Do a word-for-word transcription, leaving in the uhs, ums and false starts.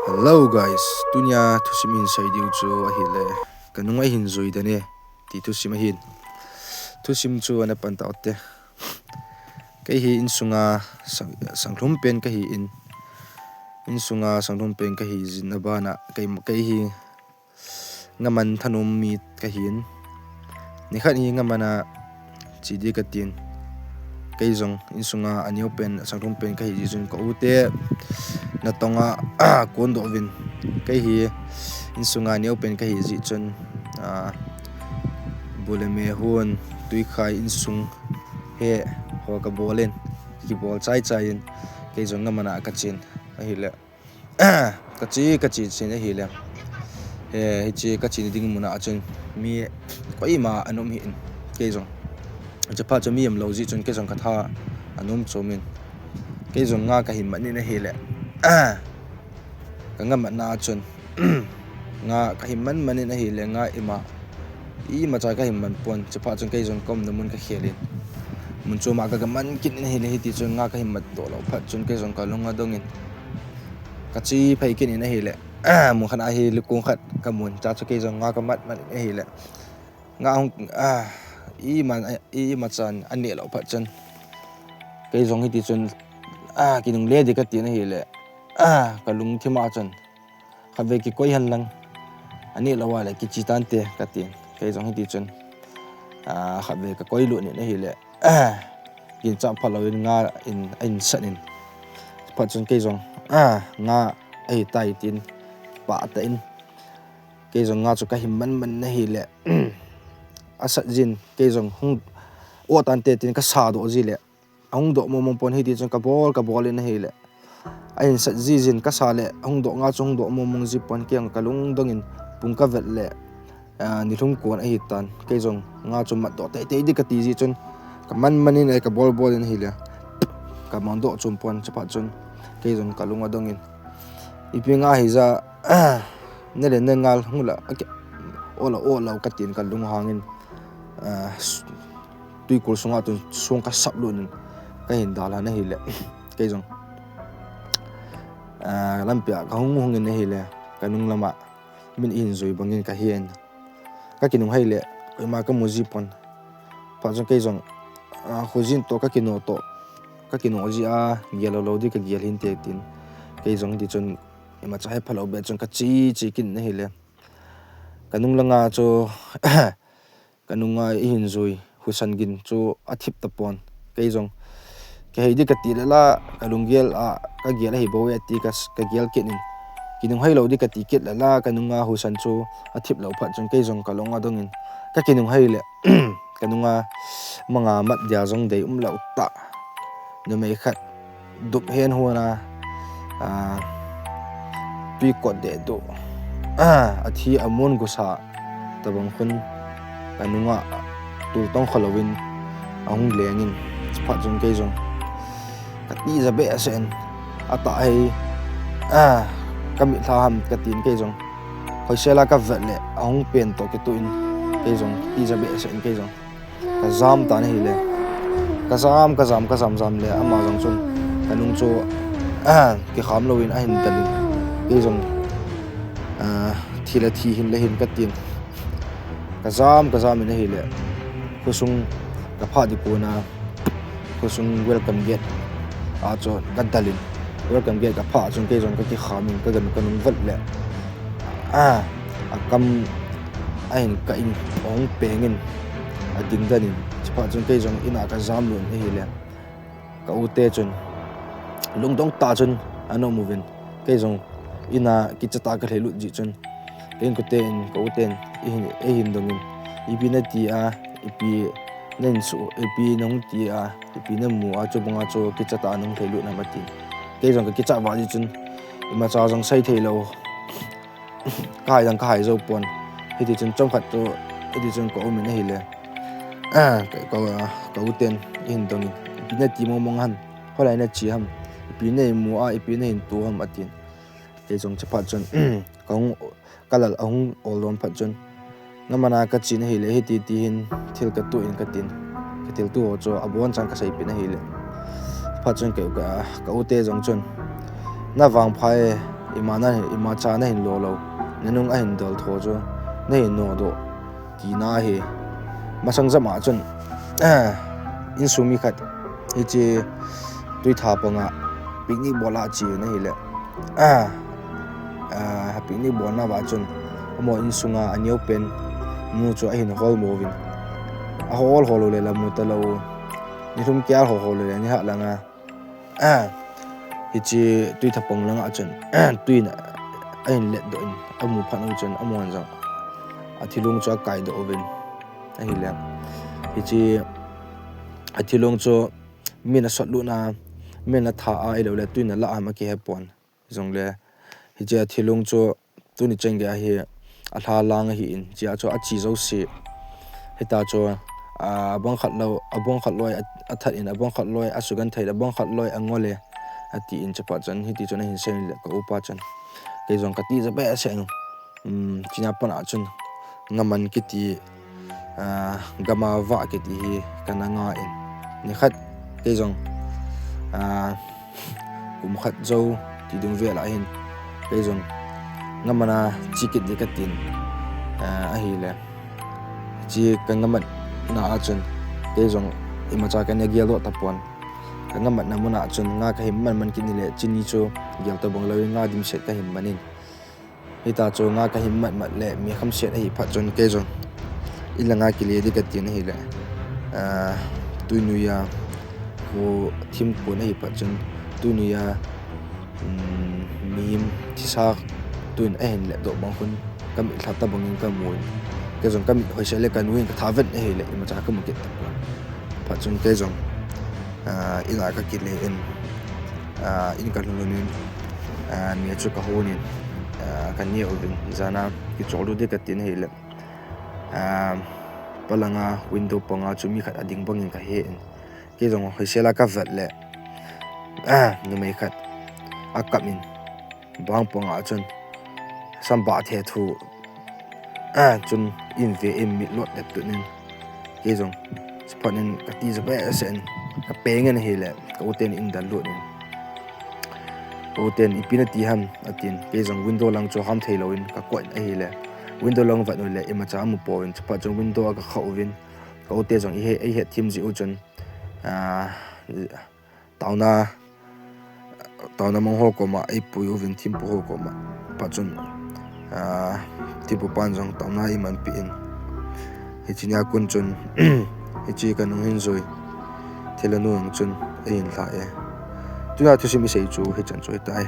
Hello guys, tunia thusim hin sei diu chu ahile, ka nung a hin jui dan e, ti thusim ahin. Thusim chu ana pan tau te. Kei hi insunga sang, sanglhum pen ka hi in. Insunga sanglhum pen ka hi jin a bana, kei, kei hi ngaman thanom mi ka hi in. Nikhat hi ngaman a chi di ka tin. Kei jong insunga aneo pen, sanglhum pen ka hi ji chun ka u te natong a kon doh uvin. Kei hi insunga aneo pen ka hi ji chun, a, bu le me hon, tuikhai insung he ho ka bol in, kibol chai chai in, kei jong ngaman a ka chin ahile. Ka chi, ka chi chin ahile. He, hichi ka chi ding mun a chun mi koima ana um hih in. Kei jong. Chaphat chu mi umlou ji chun kei jong ka tha ana um chom in. Kei jong nga ka hin man in ahile. Ka ngaman a chun. Nga ka hin man man in ahile, nga ima. Imacha ka hin man pon, chaphat chun kei jong ka umna mun ka khel in. Mun chom a ka, ka man kit in ahile, hiti chun nga ka hin mat doh lou phat chun kei jong ka lung adong in. Ka chi phei kit in ahile. Mun khat a hi lukung khat ka mun cha chu kei jong nga ka mat man in ahile. Nga hung, a, ima, imacha aneh lou phat chun. Kei jong hiti chun, a, kinungle di ka tin ahile. A, ka lungthim a chun. Khatvei kikoi hen lang. Aneh lou a le kichi tante ka tin. Kei jong hiti chun. A, khatvei ka koi lut in ahile. A, gincha phalou in nga in, a in sat in. Phat chun kei jong. A, nga ahi tai tin. Pah ta in. Kei jong nga chu ka hin man man in ahile. A sat jin kei jong hung o tante tin ka sa doh ji le. Ahung doh mong mong pon hiti chun ka bol, ka bol in ahile. A hin sat ji jin ka sa le, ahung doh nga chu hung doh mong mong ji pon kei jong ka lung dong in pung ka vet le. A, nilhum kon ahi tan. Kei jong nga chu mat doh tei tei di ka ti ji chun. Ka man man in ai ka bol bol in ahile. Ka man doh chom pon chaphat chun. Kei jong ka lung adong in. Ipi nga hi ja, ne le ne ngal hung la, a ke, o lou, o lou ka tin ka lung hang in. A, s-, tuikul sunga tun sung ka sap lut in ka hin dal han ahile. Kei jong. A, lampi a ka hung hung in ahile. Ka nung lama min i hin jui bang in ka hin. Ka kinunghei le, koima ka mu ji pon. Phat chun kei jong, a, khojin toh ka kino toh. Ka kino ji a, gel lou lou di ka gel hinte tin. Kei jong hiti chun, imacha hepha lou be chun ka chi chi kit in ahile. Ka nung langa chu, ka nunga i hin jui, husan gin chu a thip ta pon. Kei jong, ka hei di ka ti le la, ka lunggel a, ka gel ahi bou e ti ka s-, ka gel kit in. Kinunghei lou di ka ti kit le la, ka nunga husan chu a thip lou phat chun kei jong ka lung adong in. Ka kinunghei le, ka nunga manga mat dia jong dei um lou ta. Numei khat. Dup hen hon a, a, tui kot deh duh. A, a thi a mun gusa. Tabang khun ka nunga tul tong kho louvin a hung leng in. Chuphat chun kei jong. Ka tija behseh in. A tah hi, a, ka mit lha ham ka tin kei jong. Khoisel a ka vet le a hung pen toh kituh in kei jong. Tija behseh in kei jong. Ka jam tan ahile. Ka jam, ka jam, ka jam jam le ama jong chun. Ka nung chu, a, kikham louvin a hin dal in. Kei jong, a, thi le thi hin le hin ka tin. Ka jam, ka jam in ahile. Khosung ka phah di kon a. Khosung welcome gate. A chu ka dal in. Welcome gate ka phah chun kei jong ka kikham in ka gan ka nung vet le. A, a kam a hin ka in hung peng in a ding dan in. Chuphat chun kei jong in a ka jam lut in ahile. Ka u te chun lungdong tah chun ana um uvin. Kei jong in a kicha tah ka lhai lut ji chun. Ka inkote in ka u ten i hin, i hin dong in. Ipi na ti a, ipi na in su, ipi na hung ti a, ipi na mu a, chubang a chu kicha tah a na hung lhai lut nam a ti. Kei jong ka kicha vah ji chun. Imacha jong sei thei lou. Ka hai dang ka hai jou pon. Hiti chun chomkhat chu, hiti chun ka um in ahile. A, ka, ka, ka u ten i hin dong in. Ipi na ti mong mong ham. Hoilai na chi ham. Ipi na mu a, ipi na hin tu ham a tin. Kei jong chuphat chun. Ka hung, ka lal a hung ol lom phat chun. Ngaman a ka chin ahile, hiti ti hin thil ka tu in ka tin. Ka thil tu ho chu a bon chan ka sei pin ahile. Phat chun ka, ka, ka u te jong chun. Na vangpha e, ima na, imacha nahin lo lou, nanung ahin dol tho chu nahin nodoh, tina ahi. Masang jep a chun insung mi khat hiche Tuitha panga picnic bol a ache in ahile, picnic bolna uva chun amaho insunga aneopen nu chu ahin holmo uvin, ahol hol u le la amu talou, nilhum kihal hol hol u le nilhah langa hiche Tuitha pang langa chun tuin ahin letdoh in amu phat u chun amahon jong athilong chu akaidoh uvin ahile, hiche athilong chu min asot lutna, min atha a ahiloule tuin alah ham akihepon, jongle hiche athilong chu tuni chan geiya hi alha lang ahin, chea chu ache jouse, hita chu abang khat loi athat in, abang khat loi asugenthei, abang khat loi angol e, atin chuphat chun hiti chun ahin seiyin le ka upa chun kei jong kati jep behseh in, chuna pat a chun ngaman kiti, gama vah kiti hi kana nga in, nikhat kei jong kum khat jou ti ding vel a hin kei jong ngaman a che kit ding katin, ahile hiche ka ngamatna a chun kei jong imacha kana geldoh tapon, ka ngamatna mun a chun nga kahin man man kit in le chuni chu gel tobang louvin nga dimset kahin man in, hita chu nga kahin mat mat le mi khamset ahi phat chun kei jong in langa kile ding katin ahile, twi noiya kho thim kon ahi phat chun twi noiya mihem thisa tuin ahin letdoh bang khun kamit lha tobangin kamun, kei jong kamit hoiseh le kanu in katha vet ahile imacha kamu kit tapon, phat chun kei jong in a kakile in, in kalhung in, me chu kahon in, kaneh uvin jana kichol lut ding katin ahile, palanga window panga chu mi khat ading bangin kahe in, kei jong hoisel a kavet le numei khat akap in, bang panga chun sambah thethu chun in ve in mit lot dep tut in, kei jong chuphat in kati jep behseh in kapeng in ahile ka u ten in dallut in, ka u ten ipi nati ham atin, kei jong window lang chu ham theilouvin kakot in ahile, window lang vet u le imacha amu pouvin, chuphat chun window a kakhah uvin, ka u te jong eihet them jeh u chun taona, taona mang ho koma eipui uvin, thempu ho koma, phat chun thempu pan jong taona eimanpeh in, hiche nia kon chun hiche kanung hin jui thilha nu jong chun eihin lhah e. Tuna thusim isei chu hichan chu hitai.